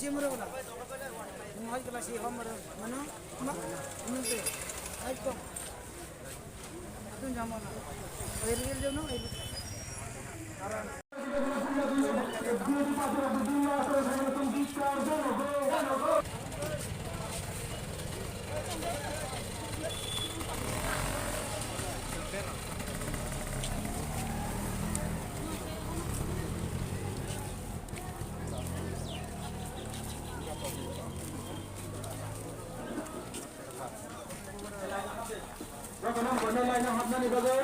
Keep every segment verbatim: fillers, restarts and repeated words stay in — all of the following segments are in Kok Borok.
Chimro na. Mai kala si hom maro. Mano? Ma? Nunte. Ai ko. Atun jamana. Ai real jo no. Ai. Jotono hwnwi laina hapnani bagwi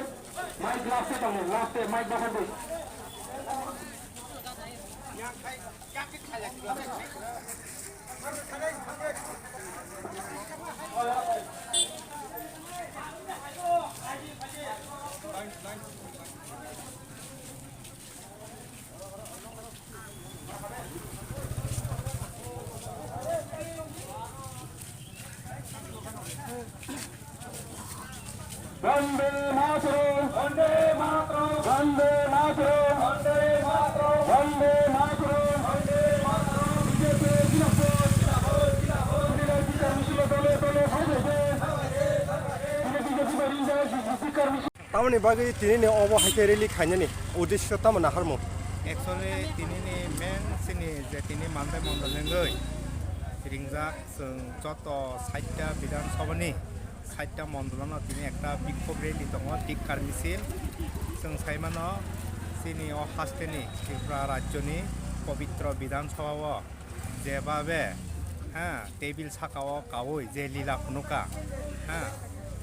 mic last-o tongo, last-o mic bokhordi. Bande Mataram! Bande Mataram! Bande Mataram! Bande Mataram! Bande Mataram! B J P zindabad! Zindabad! Zindabad! Dole dole B J P bai ringjak, B J P bai ringjak. Tamoni bagwi tinini obo hai khe rally khainani uddesyo tamo naharmung? Actually, tinini main chini je tini Mandai mondol hwngwi ringjak, chwng joto saita Bidhan Sabhani saita mondolono tini ekta bikhop rally tongo, dhikkar misil. Chwng sai mano, chini o hasteni Tripura rajyoni pobitro Bidhan Sabha o jebabe, ha, table saka o kaui je lila phunuka, ha,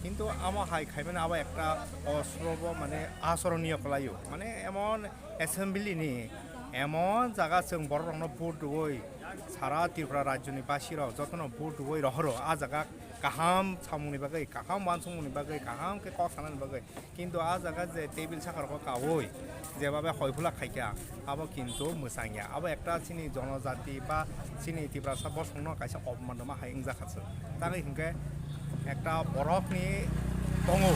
kintu amo hai khaimani abo ekta osrobo mane asoroniyo kwlaio, mane emon assembly ni emon jaga chwng borok rokno vote rwui sara Tripura rajyoni basi rok jotono vote rwui rohoro, a jaga kaham samungni bagwi, kaham uansukmungni bagwi, kaham khe kok sanani bagwi. Kintu a jaga je table saka rok kaui jebabe hoiphula khaikha, abo kintu mwchangya. Abo ekta chini jonojati ba chini Tiprasa bosongno kaisa opman rwma hai wngjakha se. Tangwi hinkhe ekta borokni tongo,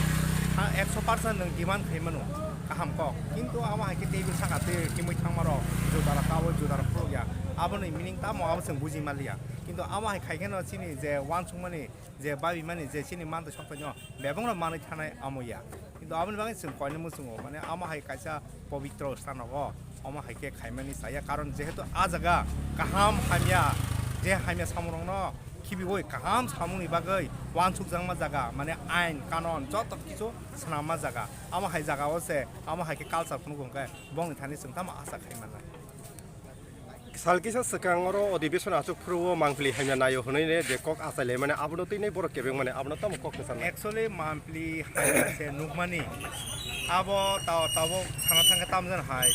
ha, ekso percent nwng demand khai mano, kaham kok. Kintu amo hai khe table saka twi kimui thangma rok judara kaui judara phulukya. Aboni meaning tamo abo chwng buji manliya. Kintu amo hai khai kheno chini je uansukmani je babimani je chini mantwi soktaino bebakno manwi thanai amo ya. Kintu aboni bagwi chwng koinwi muchungo, mane amo hai kaisa pobitro stanogo omo hai khe khaimani chaya, karon jehetu a jaga kaham hamya, je hamya samungrokno khibiui kaham samungni bagwi uansukjakma jaga, mane ain kanon joto kisu swnamma jaga, amo hai jagao se amo hai khe culture phunukgo hwnkhe bongni thani chwng tamo acha khai mannai. Sal kisa swkang oro odibeshono achuk phuru o mangpili hamya naio hwnwi ne je kok achai lai mane abono twi nai borok kebeng mane abono tamo kok kwchang nai. Actually mangpili hamya se nukmani abo ta-, tabuk sana thangkhe tamjani hai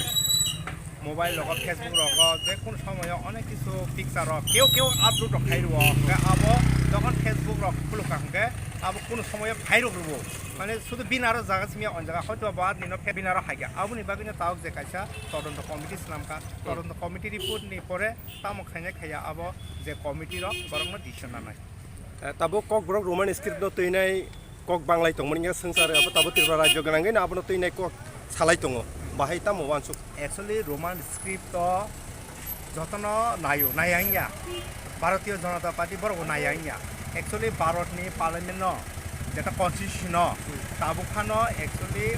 mobile rogo, Facebook rogo je kunu somoyo onek kisu picture rok keu keu upload rok khai rwo, hwnkhe abo jokhon Facebook rok khulukha hwnkhe abo kunu somoyo phai rok rwo. Mane sudu bini aro jaga simi ya, o jaga hoito ba nino phe bini aro haikha. Aboni bagwino tabuk je kaisa todonto committee swnamkha. Todonto committee report ni pore tamo khainai khaiya abo je committee rok borokno decision nanai. Eh, tabuk Kokborok Roman script no twinai kok banglai tongmani wngkha swngchar, abo tabuk Tripura rajyo gwnangwi no abono twinai kok salai tongo. Bahai tamo uansuk? Actually Roman script o jotono naio, naiya wngya. Bharatiya Janata Party borok bo naiya wngya. Actually Bharat ni parliament no jeta constitution no tabuk phano actually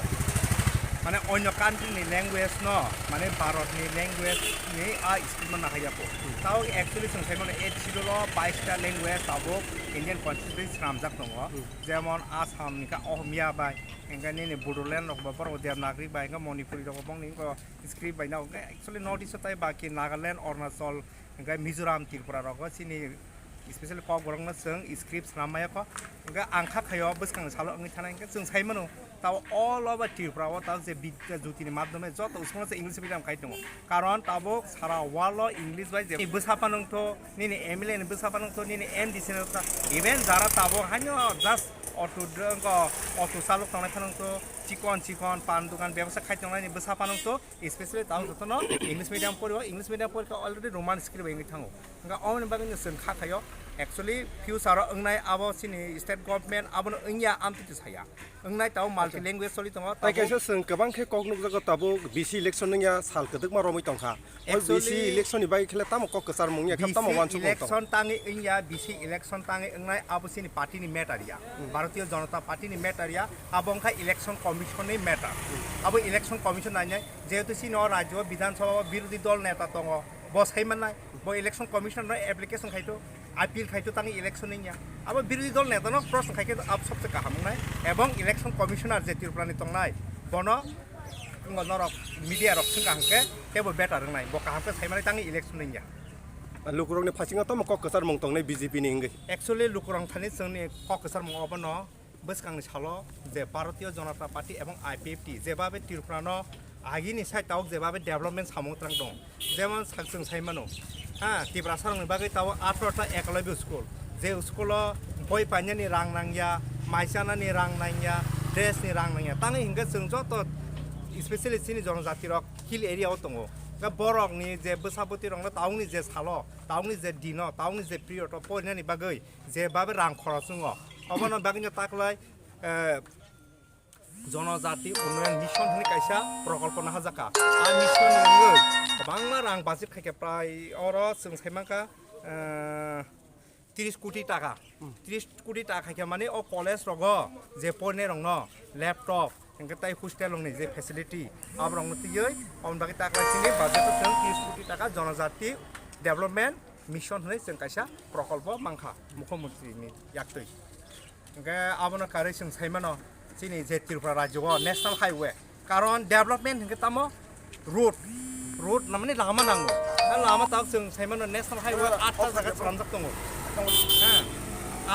mane onyo country ni language no mane Bharat ni language ni a script no nahaiya po. Tao actually chwng sai mano eight schedule o bais ta language tabuk Indian constitution swnamjak tongo. Jemon Assam ni kha Ohmiya bai, hingke nini Bodoland rok bo borok Devanagari bai, hingke Manipuri rok bo bongni wngkha script bai no, hingke actually North East o tai baki Nagaland, Arunachal, hingke Mizoram, Tripura rogo chini specially Kokborok no chwng script swnam maya kho. Hingke ang kha khaio bwskang salo wngwi thanai, hingke chwng sai mano tabo all over Tripura o tabo je Bidya Jyoti ni madhyome joto school o se English medium khai tongo. Karon tabuk sara world o English bai je bwsa phano wngtho, nini M L A ni bwsa phano wngtho, nini M D C ni wngtho, even jara tabuk haino just auto dr-, wngkha auto chalok tongnai phano wngtho, chikon chikon pan dogan bebsa khai tongnai ni bwsa phano wngtho, especially tabuk jotono English medium pori o, English medium pori kha already Roman script bai wngwi thango. Hingke oboni bagwi no chwng kha khaio, Actually, future o wngnai abo chini state government abono wngya amtwi twi saya. Wngnai tao multi language choli tongo, Tai tabuk kaisa chwng kwbang khe kok nukjago tabuk B C election wngya sal kwdwkma romwi tongkha. Oi Actually, B C election ni bagwi khle tamo kok kwchar mung ya khe tamo B C wansuk mung tong. Election tangwi wngya, B C election tangwi wngnai abo chini party ni matter ya. Hmm. Bharatiya Janata Party ni matter ya, abo wngkha election commission ni matter. Hmm. Abo election commission nainai, jehetu chini o rajyo o Bidhan Sabha o birodhi dol neta tongo, bo sai mannai, bo election commission no application khaito, appeal khaito tangwi election wngya. Abo birodhi dol neta no proshno khaikhe abo sobse kaham wngnai, ebong election commissioner je Tripura ni tongnai, bono Wngkha norok media rok swngkha hwnkhe teibo better wngnai, bo kaham khe saimani tangwi election wngya. Lukurokni phasingo tamo kok kwchar mung tongnai B J P ni wngwi? Actually, lukurok thani chwngni kok kwchar mung obono bwskangni salo je Bharatiya Janata Party ebong I P F T jebabe Tripura no agini side tabuk jebabe development samung twlang tongo. Jemon sak chwng sai mano, ha, Tiprasa rokni bagwi tabuk atharo ta ekolobya school, je school o boi painani rang nangya, mai chanani rang nangya, dress ni rang nangya, tangwi hinkhe chwng joto, especially chini jonojati rok hill area o tongo, hwnkhe borok ni je bwsa bwtwi rok no tabuk ni je salo, tabuk ni je dino, tabuk ni je period o porinani bagwi je babe rang khoroch wngo, obono bagwi no taklai, eh, Jonojati Unnayan Mission hwnwi kaisa prokolpo naharjakha. A mission ni wngwi kwbangma rang budget khaikha, prai oro chwng sai mankha, eh, tris koti taka. Hmm. Tris koti taka khaikha mani o college rogo je porinai rokno laptop, hwnkhe tai hostel rokni je facility, abo rokno twiwi aboni bagwi takla chini budget o chwng tris koti taka Jonojati Development Mission hwnwi chwng kaisa prokolpo mankha Mukhyamantri ni yaktwi. Hwnkhe abono karwi chwng sai mano chini je Tripura rajyo o National Highway, karon development hwnkhe tamo road, road namani lama nango. A lama tabuk chwng sai mano National Highway atta jaga swnamjak tongo. Ha,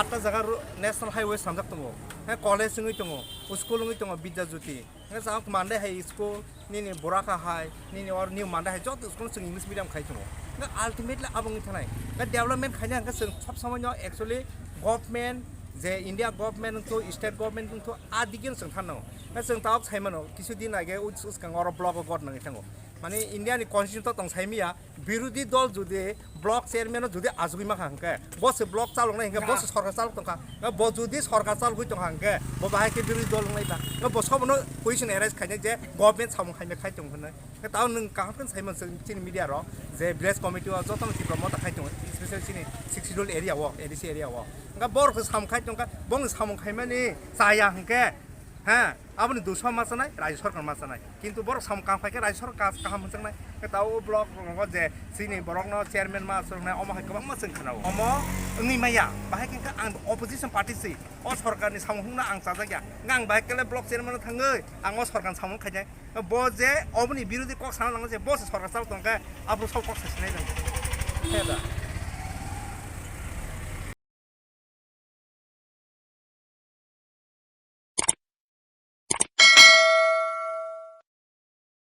atta jaga ro-, National Highway swnamjak tongo. Ha, college wngwi tongo, school wngwi tongo, Vidya Jyoti. Hwnkhe chwng mandai hai school, nini Boraka hai, nini or new mandai hai, joto school chwng English medium khai tongo. Hwnkhe ultimately abo wngwi thanai. Hwnkhe development khaina hwnkhe chwng sob somoi no actually government, je India government wngthu, state government wngthu, a digeno chwng thangnao. Hwnkhe chwng tabuk sai mano, kisu din age us-, uskango oro block o god nangwi thango. Mane India ni constitution to tong sai manya, birodhi dol jodi block chairman o jodi achugwi mankha hwnkhe, bo se block chaloknai hwnkhe, bo se sorkar chalok tongkha. Bo jodi sorkar chalogwi tongkha hwnkhe, bo bahai khe birodhi dol wngnai ba? Bo sobono question arise khainai je government samung khaimya khai tong hwnwi. Tao nwng kaham khe sai mano chini media rok je village committee o jotono Tipra Motha khai tongo, especially chini Sixth Schedule area o, A D C area o. Hwnkhe borok samung khai tongkha, bongni samung khaimani chaya hwnkhe, ha, aboni dusha ma chanai, rajya sorkar ma chanai. Kintu borok samung kaham khai khe rajya sorkar kaham hwnjaknai. Khe tao o block rogo je chini borokno chairman ma achuknai, omo hai kwbangma chwng khnao. Omo wngwi maya, bahai khe ang opposition party se, o sorkarni samung hwnna ang chajakya. Ang bahai khe le block chairman thangwi ang o sorkarni samung khainai. Bo je oboni birodhi kok sana nango je bo se sorkar chalo tongkhe, abo sok kok sasinai nang. He da.